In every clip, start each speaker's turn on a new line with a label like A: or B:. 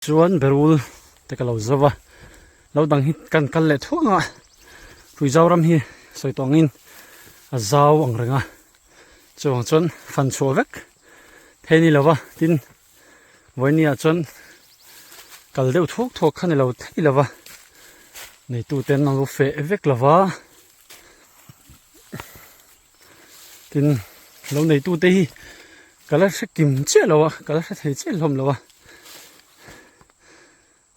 A: Chuan berul te ka lo zo va, lo dang hi kan kal leh thuang a, Puizau ram hi sawi tawh angin a zau ang reng a, chuvang chuan fan chhuah vek thei a ni lo va, tin vawinia chuan kal deuh thuak thuak kha ni lo thei lo va, neitu ten an lo feh vek lo va, tin lo neitu te hi ka la hre kim chiah lo a ka la hre thei chiah hlawm lo a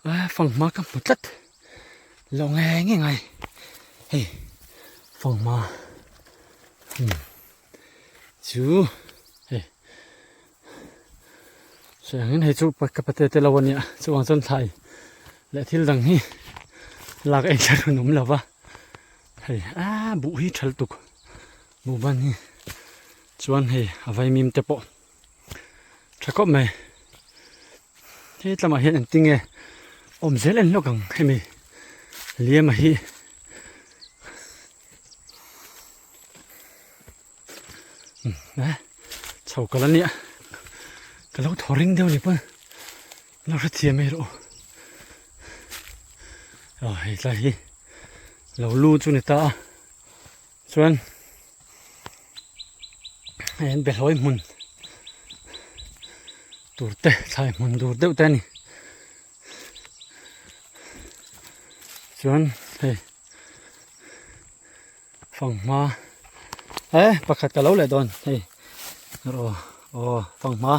A: a fanghma ka hmu tlat lo nge nge ngai hei fanghma hmm chu hei sawi angin hei chu ka pate te lo ania chuvang chuan thlai leh thil dang hi lak a inthlahrun awm lo va. Hei a buh hi tha lutuk buh ban hi chuan hei a vaimim te pawh tha khawp mai he tlamah hian engtin nge awm zel en hlawk ang hemi liama hi chho kal ania ka lo thaw ring deuh ni pawn lo hrethiam mai rawh u aw hei tlai hi lo lu chu ni ta a chuan hei an behlawi hmun tur te thlai hmun tur deuh te a ni chuan hei. Fanghma e pakhat ka lo leh dawn hei rawh aw fanghma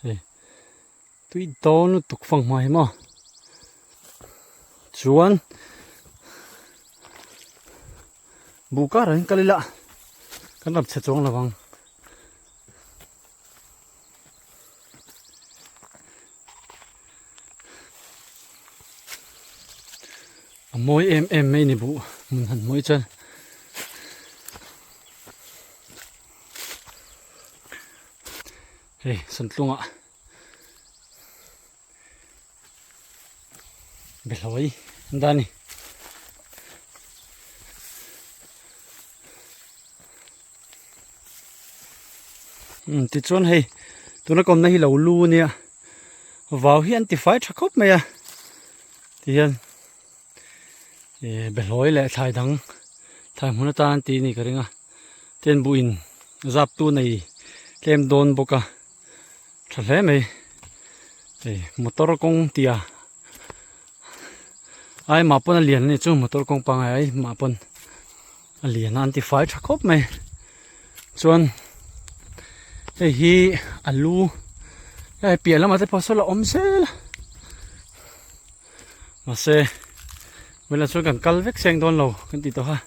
A: hei tui dawn lutuk fanghma hi maw chuan buh karah hian kal ila kan ram chhe chuang lo ang. A mawi em em mai ni buh hmun han hmuh hi chuan hei Santlungah Behlawi an dah a ni. Umm tichuan hei tuna ka awmna hi lo lu ania vau hi an ti fai tha khawp mai a tihian ih behlawi leh thlai dang thlai hmun atan an tih a nih ka ring a tin buh in zap tu nei tlem dawn bawk a tha hle mai hei motor kawng tia ai mah pawn a lian a ni chu motor kawng pangngai ai mah pawn. A lian a an ti fai tha khawp mai chuan hei hi a lu hei piah lamah te pawh saw la awm zel a mahse vawilah chuan kan kal vek seng dawn lo kan ti tawh a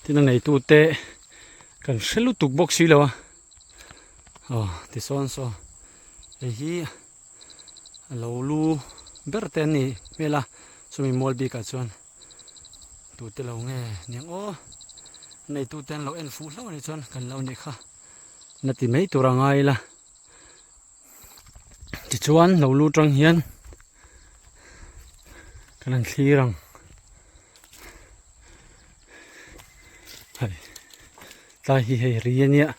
A: tin a neitu te kan hre lutuk bawk si lo a aw tisawn saw hei hi. A lo lu ber te an ni hmel a chumi mual bikah chuan tute lo nge niang aw neitu te an lo en fuh hlauh a nih chuan kan lo nih kha na ti mai tur a ngai ila tichuan lo lu tang hian kan han thlir ang hei tlai hi hei ri a nia.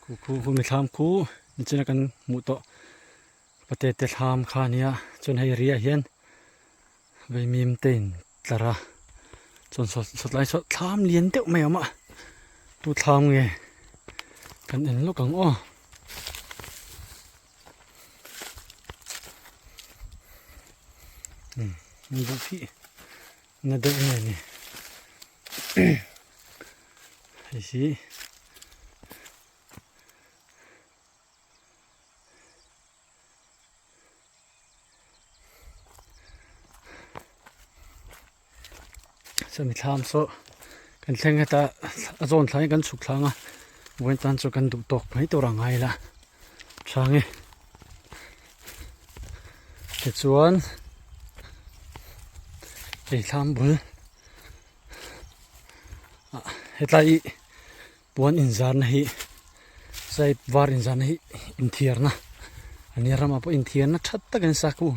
A: Khu khu khu mi thlam khu nichina kan hmuh tawh pate te thlam kha a nia chuan hei riah hian vaimim te in tlar a chuan saw sawtlai saw thlam lian deuh mai a awm a tu thlam nge kan en lawk ang aw. Umm duh hi na deuh nge ni hei hi. Sawmi thlam saw kan thleng heta a zawn thlangin kan chhuk thlang a vawiin tan chu kan duh tawk mai tur a ngai la tha nge tichuan hei thlam bul ah hetlai ih. Puan inzarna hi saiip var inzarna hi inthiarna a nia ramah pawh inthiarna tha tak an sa khu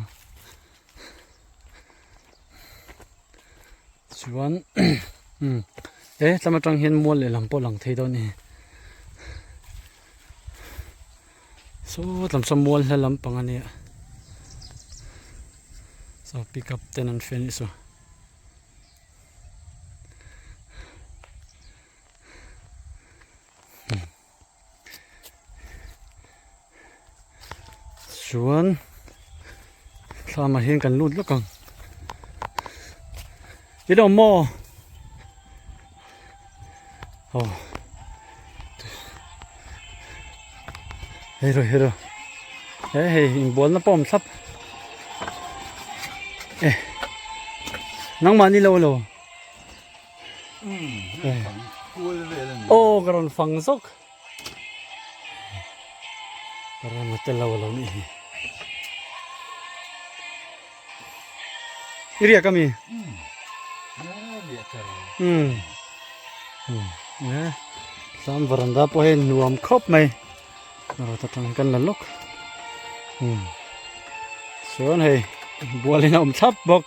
A: chuan umm he tlam atang hian mual lehlam pawh a lang thei dawn a ni saw tlam saw mual hla lampang a nia saw pickup ten an fen saw. Chuan thlamah hian kan lut lawk ang i lo maw aw hei rawh hei rawh he hei inbualna pawh a awm thlap e nangmah ni lo lo. Aw ka rawn fang zawk ka rawn tel lo alo nih hi i riak ami umm tlang varanda pawh hei nuam khawp mai rawt atang hian kan la lawk umm chuan hei bualin a awm thlap bawk.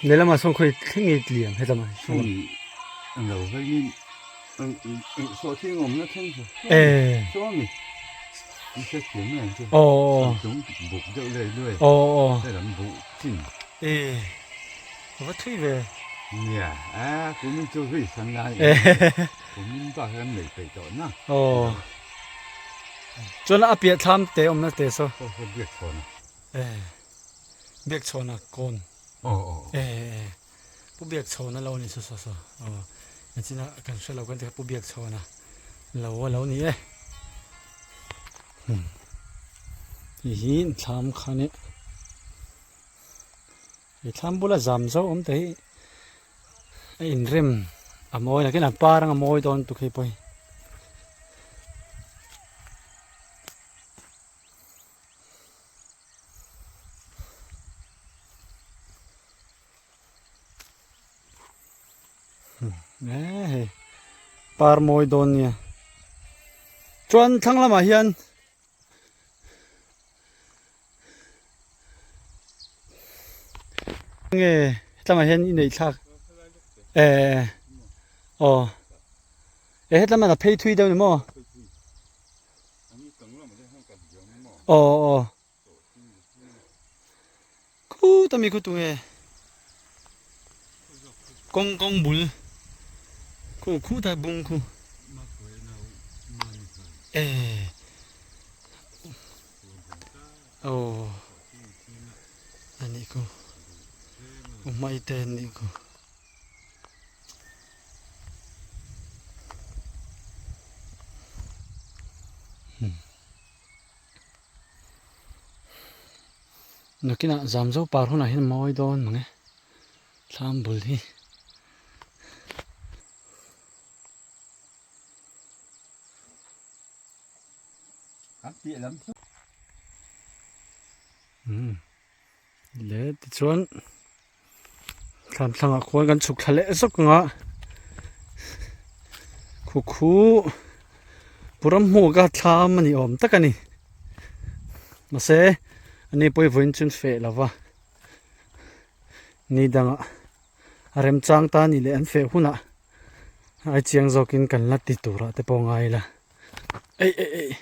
A: Lehlamah sawn khawi thleng nge tliam hetlama hi sawn.
B: An lo veiin sawhthing awmna thleng chu sawn ni i hre thiam mai ang chu chung buk deuh leh luai helam buh chin.
A: Va thui ve.
B: Nia, a kumin chu ri san lai kumin bak hian nei peih tawh na.
A: Aw. Chuan a piah thlam te awmna te saw.
B: Saw saw biak chhawn a.
A: Eh. Biak chhawn a kawn.
B: Aw aw.
A: Eh eh. Pu biak chhawn a lo ni saw saw saw. Aw. Nachina kan hre lo kan ti kha pu biak chhawn a lo a lo ni e. Hmm. Hei hi thlam kha ni. He thlam bula zam zauh awm te hi a inrem a mawi nakin a par anga mawi dawn tuk hei pawh hi. Hei par mawi dawn nia chuan thlang lamah hian. Nge hetlangah hian i neih thlak eh aw eh hetlam ah phei thui deuh ni maw aw aw khut ami khu tunge kawng kawng bul khu khutah bung khu eh. Aw anih khu u hmai te anih khu. Nakinah zamzo par hunah hian mawi dawn mang e thlam bul hi. Le tichuan thlam thlangah khuan kan chhuk thla leh zawk ang a khu khu pu ram hmuh ka thlam a ni awm tak a ni mahse ani pawh hi vawiin chuan feh lo va ni dangah a remchang ta a nih leh an feh hunah ai chiang zawkin kan la ti turah te pawh ngai ila. Ei ei ei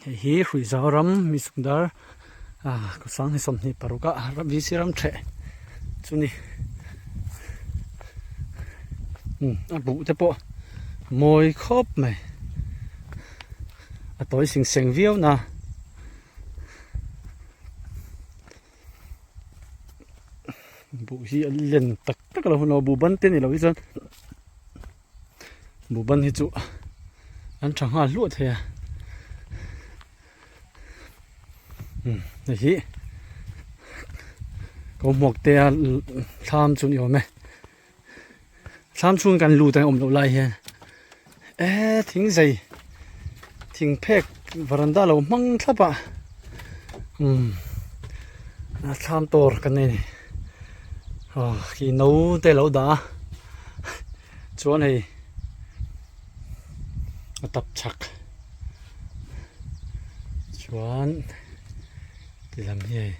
A: hei hi Hruizau ram mi sumdar ah kawt sang hi 26 ah VC ram theh chu ni umm a buh te pawh mawi khawp mai a tawi sing seng viau na. Buh hi a len tak tak a lo hun lo buh ban te ni lo hi chuan buh ban hi chu an tha nghal hluah thei a umm hei hi ko hmuak te a thlam chu ni awm e thlam chhung kan lut ang awm loh lai hian eh thing zei thing phek. Varanda lo hmang thlap a umm a thlam tur kan nei a ni aw khi no te a lo dah a chuan hei a tap chhak chuan ti lam hi hei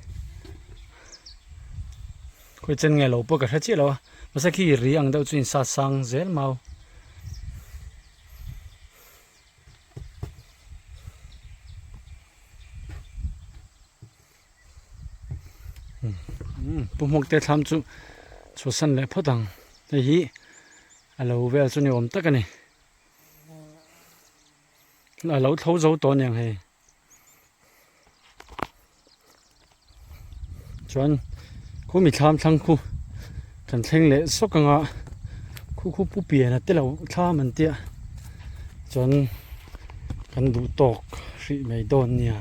A: khawi chen nge lo pawh ka hre chiah lo a mahse khi ri ang deuh chu in sat sang zel mau. Pu hmawk te thlam chu chhuahsan leh phawt ang hei hi a lo vel chu ni awm tak a ni a lo tho zo tawh aniang hei chuan khumi thlam thlang khu kan thleng leh sawk ang a khu khu pu pian a te lo thlam an tia chuan kan duh tawk hrih mai dawn nia.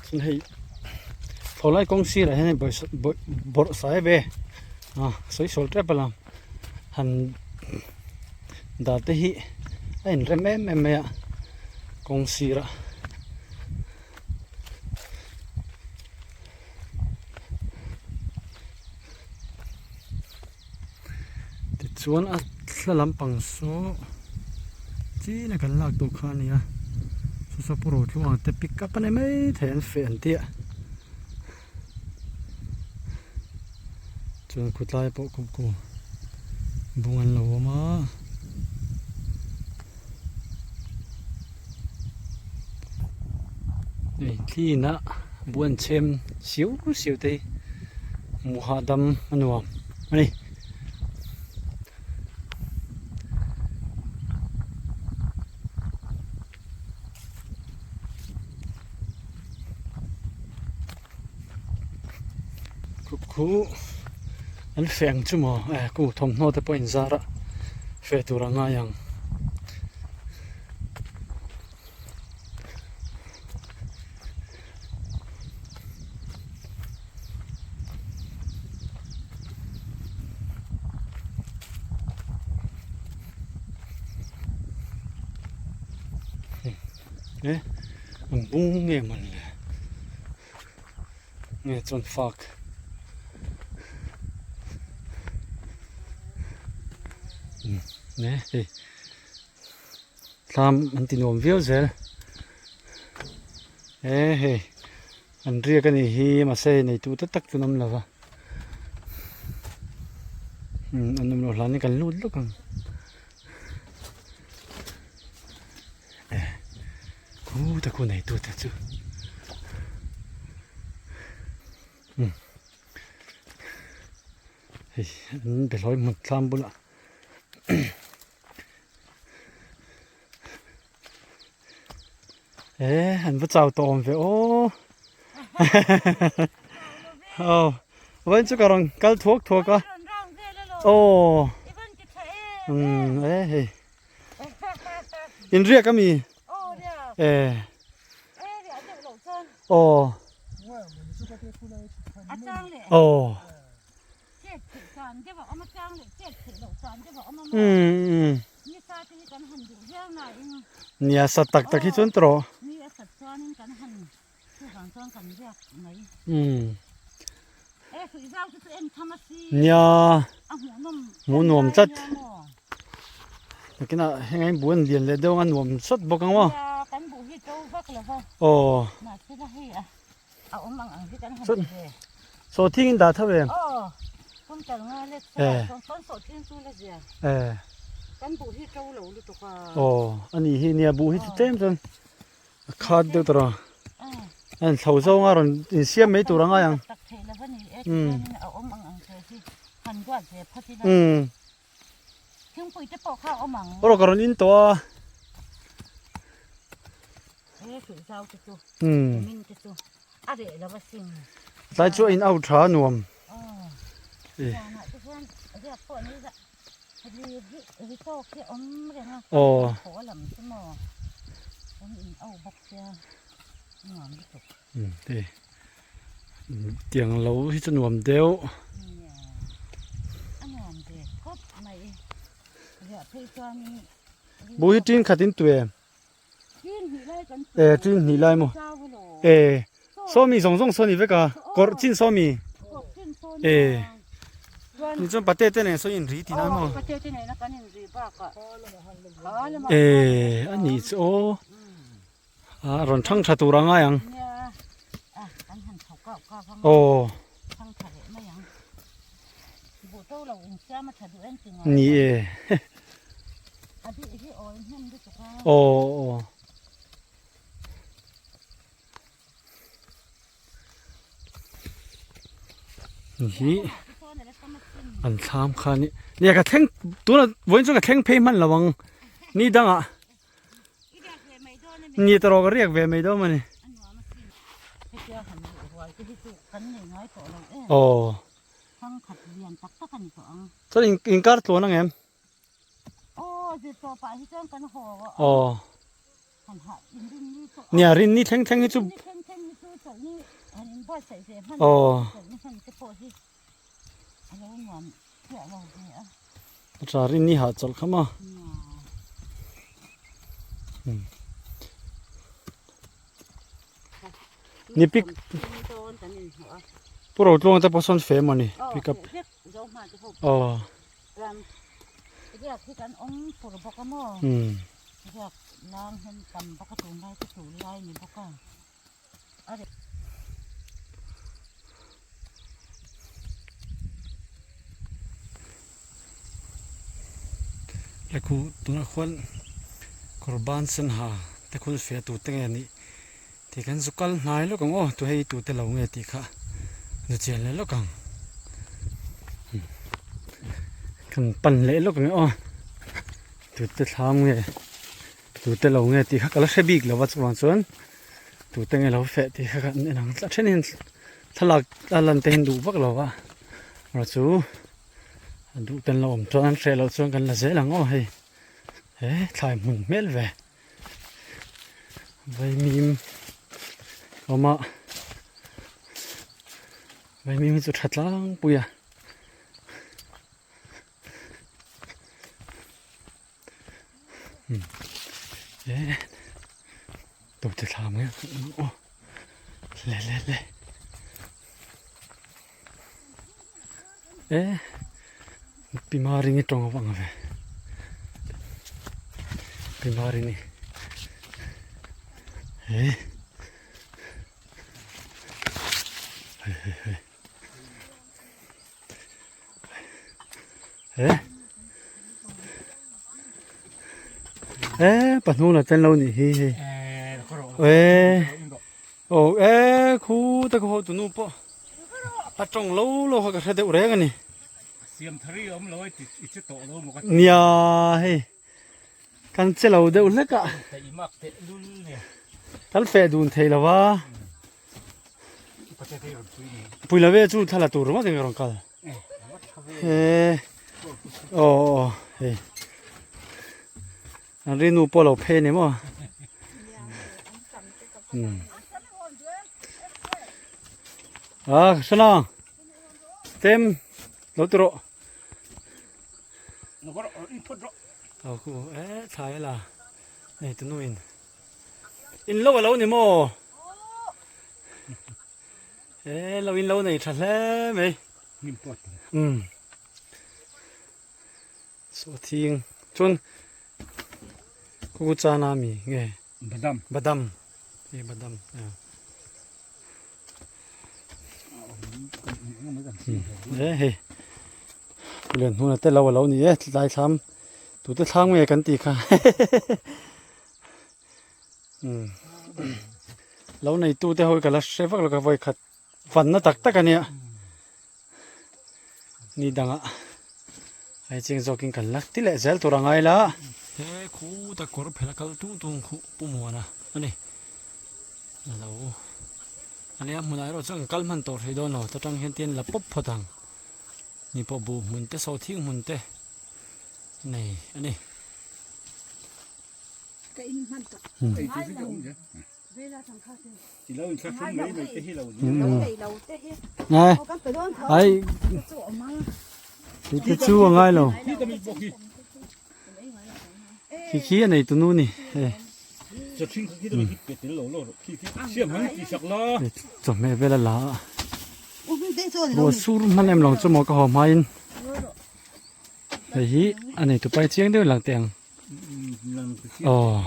A: Chuan hei thlawhlai kawng sirah hian hei bawrh bawrh saheb e ah sawi sawl tep a lang han dah te hi a inrem em em mai a kawng sirah. Tichuan a thla lampang saw chin a kan lak tawh kha a ni a saw saw pawh rotluang te pick up a ni maithei an feh an tih a chuan khutlai pawh khu khu bung an lo awm a. Hei thliin a buan chhem siau siau te hi hmuh hahdam a nuam a ni. Khu an feh ang chu maw eh khu thawmhnaw te pawh a inzar a feh tur a ngai ang. E an bung nge mawni le nge chuan fak ne hei thlam an ti nuam viau zel e hei an riak a nih hi mahse hei neitu te tak chu an awm lo va an awm loh hlanin kan lut lawk ang. Khu ta khu nei tu te chu hei an be hlawi hmun thlam bulah e an va chau tawh awm ve aw aw vawiin chu ka rawn kal thuak thuak a aw umm e hei Inriak a mi? Eh. Aw. Aw. Umm. Nia sat tak tak hi chuan tawh. Umm. Nia hmuh nuam tlat nakinah heng ang buh an lian leh deuh ang a nuam sawt bawk ang maw aw sawhthing in dah tho em eh eh aw a nih hi nia buh hi chu tlem chuan. A khat deuh tawh a, a inthlo zawng a rawn insiam mai tur a ngai ang. Umm. Aw ka rawn in tawh a. Umm. Tlai chu a in out tha a nuam. Aw. Umm hei tiang lo hi chu nuam deuh. Buh hi tin khat in tui em? E tin hnih lai maw? E sawmi zawng zawng saw ni vek a kawrh chin sawmi e ni chuan pate te nen saw in ri tih lai maw? E a nih chu aw a rawn thang tha tur a ngai ang aw ni e aw aw hi an thlam kha ni nia ka thleng tuna vawiin chu ka thleng phei hman lo ang ni dangah ni tawrh ka riak ve mai dawn a ni aw chuan inkar tluan ang em aw Nia rin ni thleng thleng hi chu aw tha rin ni hah chawlh kha maw ni pick pu Rotluanga te pawh sawn fe mawni pick up aw umm. Lekhu tunah khuan kawr ban sen ha te khun feh tur te nge nih tih kan zu kal hnai lawk ang aw tu hei tute lo nge tih kha zu chian leh lawk ang kan pan leh lawk ang aw. Tute thlam nge tute lo nge tih kha ka la hre bik lo va chuvang chuan tute nge lo feh tih kha kan en ang a thenin thlalak a lan te hian duh vak lo va erawh chu a duh ten lo awm chuan an hreh loh chuan kan la zel ang aw hei he thlai hmun hmel ve vaimim awm a vaimim hi chu tha tlangpui a. Tute thlam nge aw le le le e Pimarini tawng a vang ve Pimarini e hei hei hei. E e pahnuna ten lo nih hi hei e aw e khu ta khu ho tunu pawh a tawng lo lo kha ka hre deuh reng a ni nia hei kan che lo deuh hlek a kan feh dun thei lo va pui lo ve chu thla la tur ringawt in ka rawn kal he aw aw hei an rinu pawh lo phei a ni maw a hre tem lo ti rawh. Aw khu e thlai a la nei tu nu in in lo a lo ni maw e lo in lo nei tha hle mai um saw thing chuan khu khu chana mi nge
B: badam
A: badam e badam e hei lian hnuna te lo a lo ni e tlai thlam tute thlang nge kan tih kha um lo nei tu te ho hi ka la hre vak lo ka vawi khat vanna tak tak a nia ni dangah hei ching zawkin kan la ti leh zel tur a ngai la he khu ta kawr phel a kal tung tung khu pu muana a ni lo ania hmunah erawh chuan kan kal hman tawh hrih dawn lo ta tang hian tin la pawp phawt ang ni pawh buh hmun te sawhthing hmun te nei a ni. Nè, ai, thì cái chú ở ngay lo. Khi khi này tụi nu nè, cho mẹ về là lá. Bùa sur man em lòng cho một cái hòm hai. Hei hi a nei tupai chiang deuh lang teh ang aw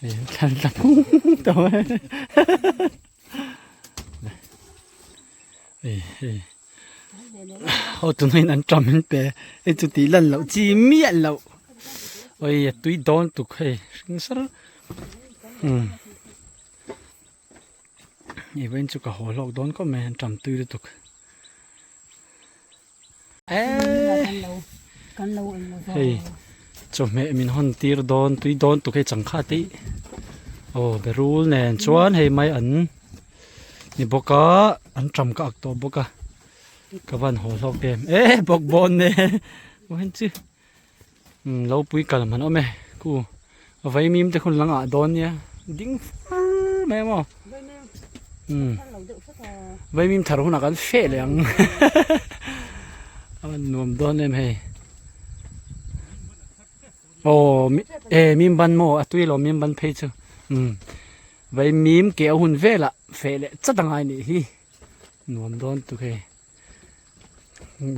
A: hei thlan tla phung tawh e hei hei ho tunah an ṭam in pe hei chu tih lan loh chi miah loh oi a tui dawn tuk hei hring sar umm hei vawiin chu ka haw hlawk dawn khawp mai an ṭam tui lutuk. Hei chawhmeh min hawn tir dawn tui dawn tuk hei changkha te hi aw berul nen chuan hei mai an ni bawk a an ṭam ka ak tawh bawk a ka van haw hlawk em e bawkbawn nen vawiin chu lo pui kal man awm e khu vaimim te hun lang ah dawn nia ding fur mai a maw vaimim thar hunah kan feh leh ang a nuam dawn em hei aw e mim ban maw a tui lo mim ban phei chu vaimim ke a hun velah feh leh chat angai nih hi nuam dawn tuk hei.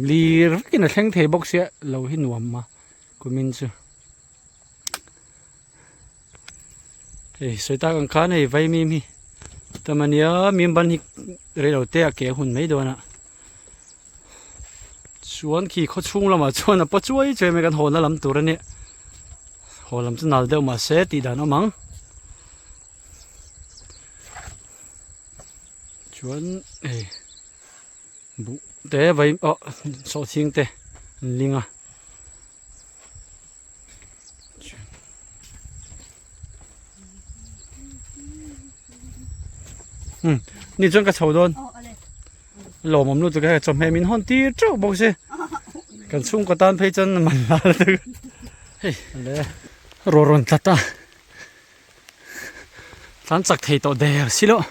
A: Lir vekin a thleng thei bawk sia lo hi nuam a kumin chu hei sawi tak ang khan hei vaimim hi tam ania mim ban hi reilo te a ke hun mai dawn a chuan khi khaw chhung lamah chuan a paw chuai chuai mai kan haw na lam tur ania haw lam chu nal deuh mahse tih dan awm ang chuan hei. Buh te vai ah sawhching te an ling a. Um ni chuan ka chho dawn lawmawm lutuk e chawhmeh min hawn tir teuh bawk se kan chhungkaw tan phei chuan man la lutuk hei le raw rawn tlat a. Tlan chak thei tawh der si loh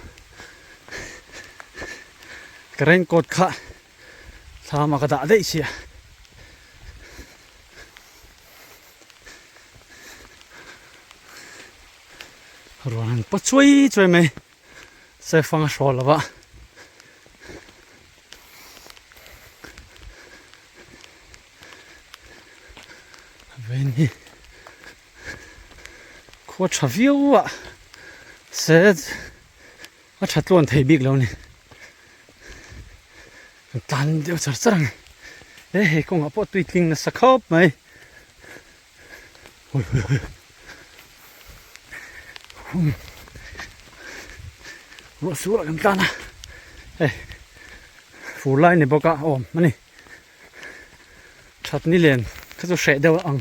A: ka raincoat kha thlam ah ka dah daih sia ruah han paw chuai chuai mai saifang a hrawl lo va. Vein hi. Khua tha viau a se a tha tluan thei bik lo a ni kan tlan deuh char char ang e hei kawngah pawh tui tling nasa khawp mai hawi hawi hawi hum ruah sur ah kan tlan a hei fur lai ni bawk a awm a ni. That ni len kha chu hreh deuh ang.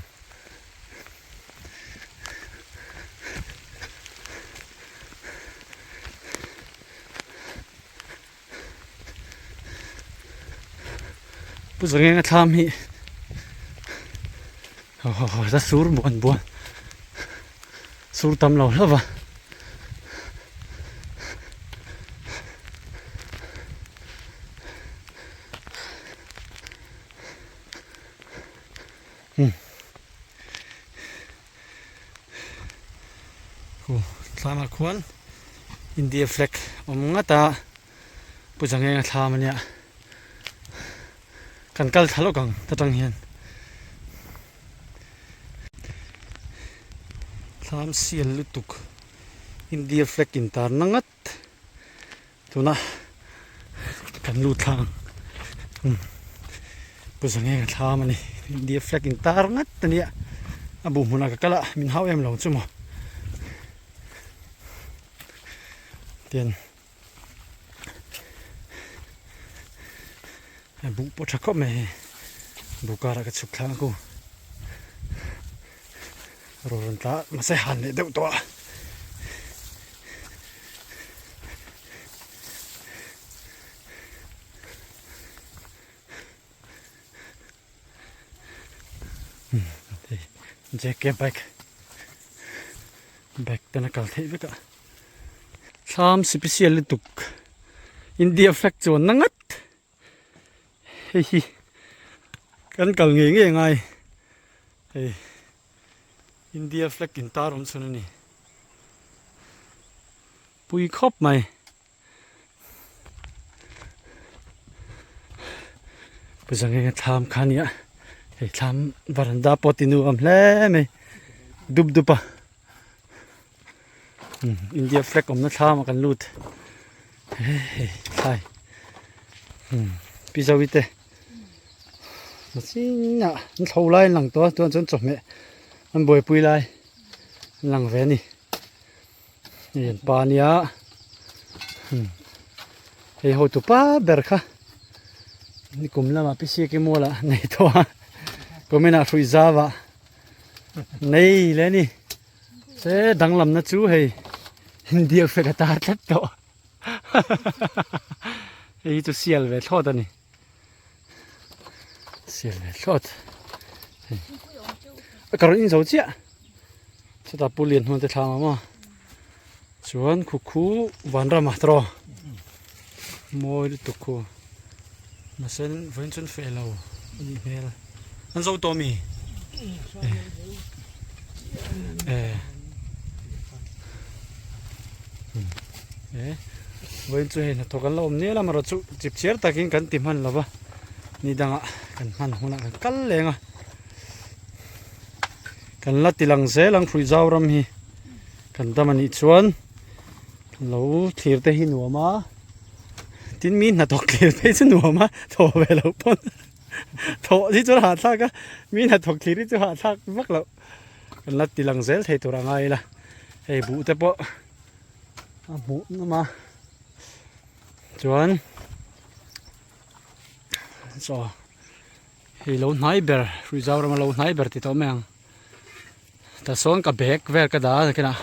A: Pu Zangenga thlam hi la sur buan buan sur tam lo hlauh va. Khu thlamah khuan India flag awm ngat a Pu Zangenga thlam ania kan kal thla lawk ang ta tang hian thlam sial lutuk India flag intarna ngat. Tuna kan lut thlang ang Pu Zangenga thlam a ni India flag in tar ngat a nia a bu hmunah ka kal a min hau em lo chu maw tian a buh pawh tha khawp mai hei buh karah ka chhuk thlang a ku rawn rawn tla mahse han leh deuh tawh a. JK bike. Bag ten a kal theih vek a. Thlam sipisial lutuk India flag chuan na ngat hei hi kan kal ngei ngei angai hei India flag intar awm chhun a ni pui khawp mai. Puzangenga thlam kha nia hei thlam varanda pawh ti nuam hle mai dup dup a India flag awmna thlam ah kan lut hei thlai pi zovi te machinah an thlo lai an lang tawh a chuan chuan chawhmeh an buaipui lai an lang ve a ni. Hei an pa ania hei hotu pa ber kha nikum lamah pi siaki mualah nei tawh a comment ah hruih zau ah nei leh a ni se danglamna chu hei India flag a tar tlat tawh hei hi chu sial ve thlawt a ni sial ve thlawt hei a ka rawn in zo chiah. Chutah pu lian hnuan te thlang ang a chuan khu khu vanram ah tawh mawi lutuk khu mahse vawiin chuan feh lo a nih hmel an zo tawh ami eh eh vawiin chu hei hnathawk an la awm nial a amaherawh chu chip chiar takin kan ti hman lo va ni dangah kan hman hunah kan kal leng a. Kan la ti lang zel ang hrui zau ram hi kan dam a nih chuan lo thlir te hi nuam a tin mi hnathawk thlir phei chu nuam a thaw ve loh pawn thawh hi chuan hahthlak a mi hnathawk thlir hi chu hahthlak vak loh kan la ti lang zel thei tur a ngai ila hei buh te pawh a hmuh nawm a chuan chaw. Hei lo hnai ber hrui zau rama lo hnai ber ti tawh mai ang tah sawn ka bag vel ka dah a nakinah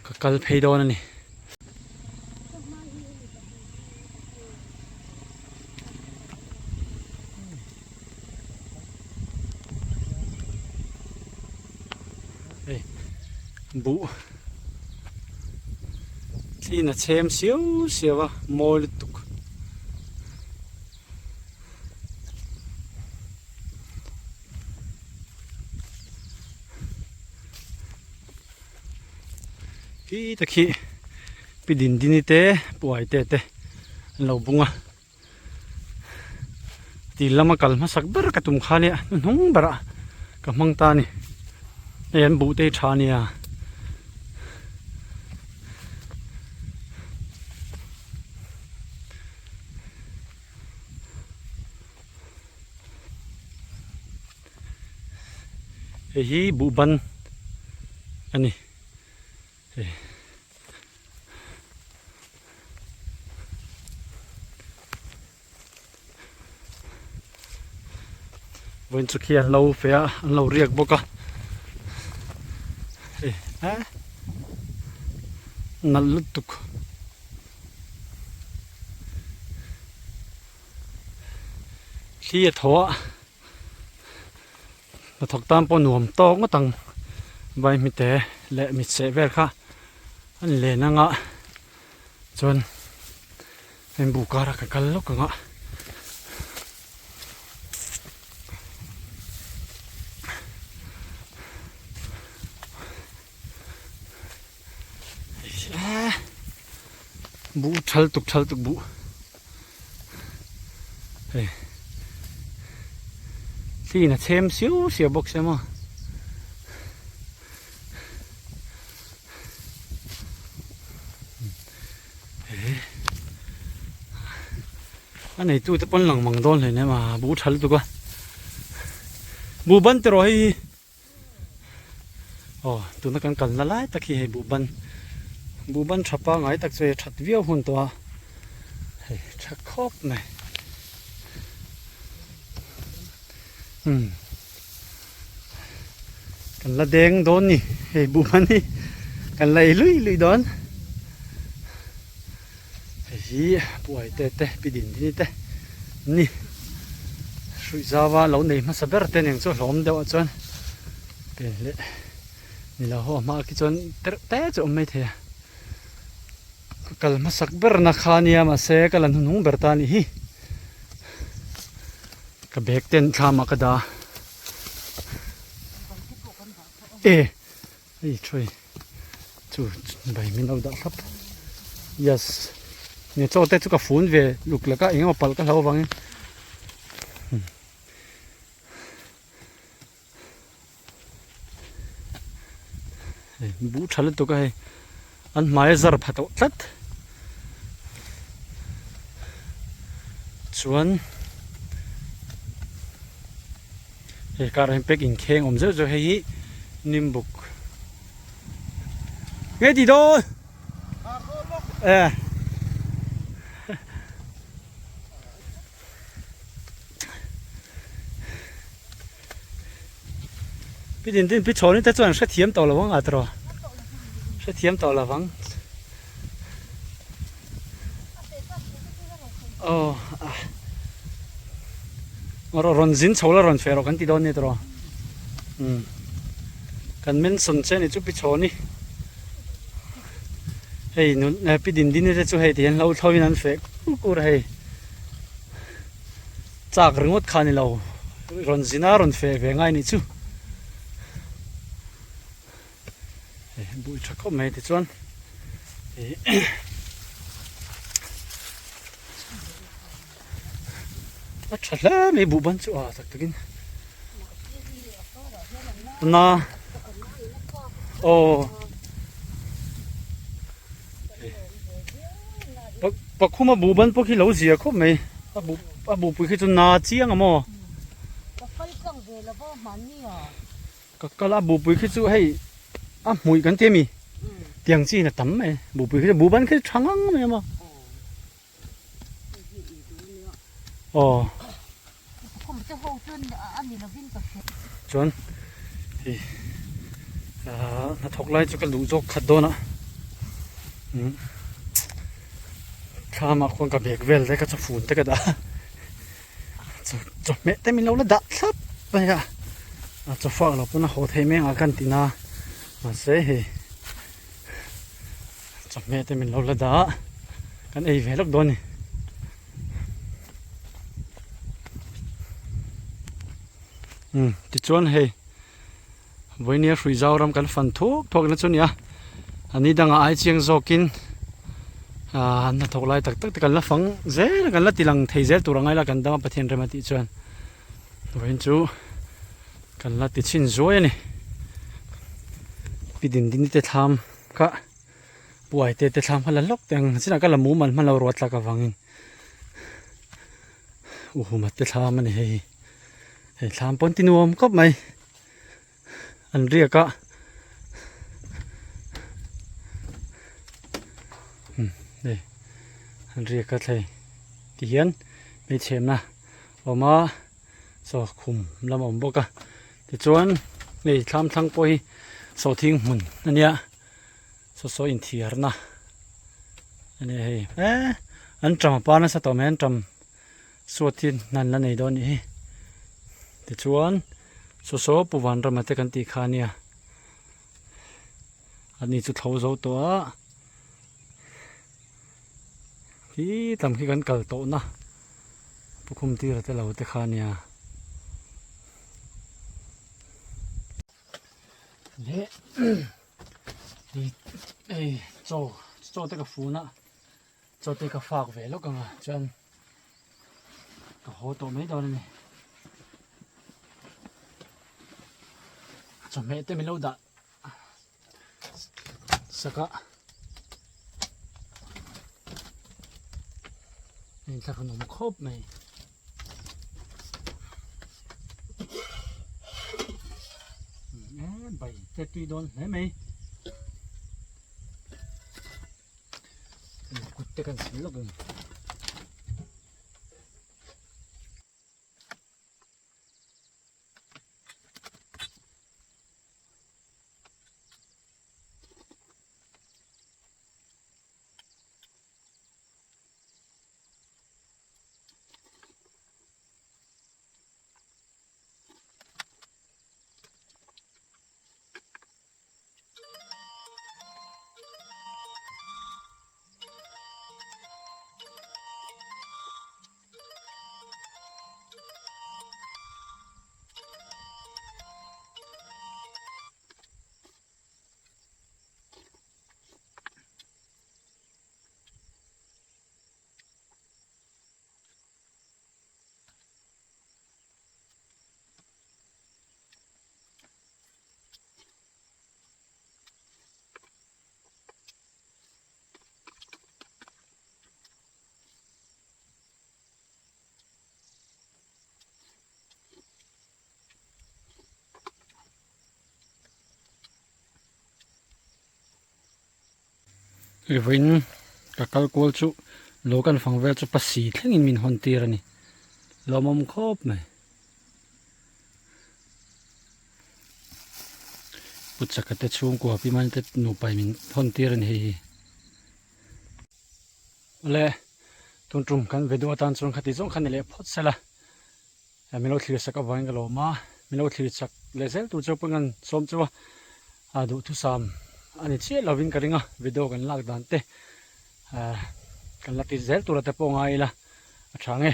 A: ka kal phei dawn a ni. Hei buh thliin a chhem siau siau a mawi lutuk. Khi ta khi pi din dini te puai te te an lo bung a ti lama kal hmasak ber ka tum kha nia hnuhnung berah ka hmang ta a ni hei an buh te hi tha a nia. Hei hi buhban a ni hei vawiin chu khi an lo fe a an lo riak bawk a hei eh nalh lutuk. Thli a thaw a hnathawk tan pawh nuam tawk ngawt ang vai hmite leh mit seh vel kha an len anga chuan heng buh kara ka kal lawk ang a. Buh thal tuk thal tuk buh hei thliin a chhem siau siau bawk sia maw a neitu te pawn lang mang dawn hleinem a buh thal tuk a buh ban tiraw hei hi. Aw tuna kan kalna lai tak hi hei buhban buhban tha pangai tak chu hei that viau hun tawh a hei tha khawp mai umm kan la deng dawn ni hei buhban hi kan la ei lui lui dawn hei hi puai te te pi din dini te ni hruih zau a lo nei hmasa ber te nen chu hlawm deuh ah chuan pen leh. Ni lo ho a hmaah khi chuan tereuh te chu a awm maithei a. Ka kal hmasak ber na kha ania mahse ka la hnuhnung ber ta anih hi. Ka bag ten thlamah ka dah a. E hei thawi chu bai min lo dah thlap yes nge chaw te chu ka fun ve luk lek a eng emaw palh ka hlau avangin. Hei buh tha lutuk a hei an hmai a zar pha tawh tlat chuan hei karah hian pack inkheng awm zeuh zeuh hei hi nimbuk nge tih dawn e. Pi din din pi chhawni te chuan hrethiam tawh lo ang a tiraw hrethiam tawh lo ang aw a rawn zin chho la rawn feh rawh kan ti dawn nia tiraw umm kan mention che ni chu pi chhawni hei nun pi din din te chu hei ti hian hlo thlo in an feh kur kur a hei. Chak ringawt kha a ni lo, rawn zin a rawn feh ve ngai nih chu. Hei bui tha khawp mai tichuan ih a tha hle mai buh ban chu a tak takin na aw. Pakhuma buh ban pawh khi lo zia khawp mai a buh a buh pui khi chu na chiang a maw ka kal a buh pui khi chu hei a hmuih kan ti a mi tiang chi in a tam mai buh pui khi chu buh ban khi chu tha ngang mai a maw aw chuan hei ahh hnathawk lai chu ka luh zawk khat dawn a umm thlamah khuan ka bag vel te ka chawfun te ka dah a chawhmeh te min lo la dah thlap mai a a chawfak lo pawn a haw thei mai ang a kan ti na mahse hei chawhmeh te min lo la dah a kan ei ve lawk dawn a ni. Umm tichuan hei vawinia hrui zau ram kan fan thuk thuk na chu nia a ni dangah ai chiang zawkin ahh hnathawk lai tak tak te kan la fang zel a kan la ti lang thei zel tur angai la kan dam a Pathian rem a tih chuan vawiin chu kan la ti chhin zuai a ni pi din din te thlam kha puai te te thlam kha la hlawk teh ang chinah ka la mumal hman lo ruat tlak avangin. Uhuma te thlam a ni hei hei thlam pawn ti nuam khawp mai an riak a umm hei an riak a thlei ti hian hmeichhemna a awm a chaw khum lam a awm bawk a tichuan hei thlam thlang pawh hi sawhthing hmun a nia. Saw saw inthiarna a ni hei eh an ṭam a par nasa tawh mai an ṭam suat hi hnan la nei dawn a nih hi tichuan saw saw pu vanrama te kan tih kha a nia ani chu thlo zo tawh a khi tam khi kan kal tawh na pu khum tira te lo te kha a nia. Hei chaw chaw te ka fun a chaw te ka fak ve lawk ang a chuan ka haw tawh mai dawn a ni chawhmeh te min lo dah sak a hei thlahrun awm khawp mai. Bai te tui dawn hle mai kut te kan sil lawk ang. Vawiin ka kal kual chu lo kan fang vel chu pasi thlengin min hawn tir a ni. Lawmawm khawp mai. Pu Chaka te chhungkua pi Mani te nupa in min hawn tir a ni hei hi. Awle tun tum kan video atan chuan khati zawng kha ni leh phawt sela. Min lo thlir sak avangin ka lawm a, min lo thlir chak leh zel tur chu pawh ngan sawm chu a duhthusam a ni chiah lovin ka ring a, video kan lak dan te kan la ti zel tur a te pawh ngai ila a tha nge.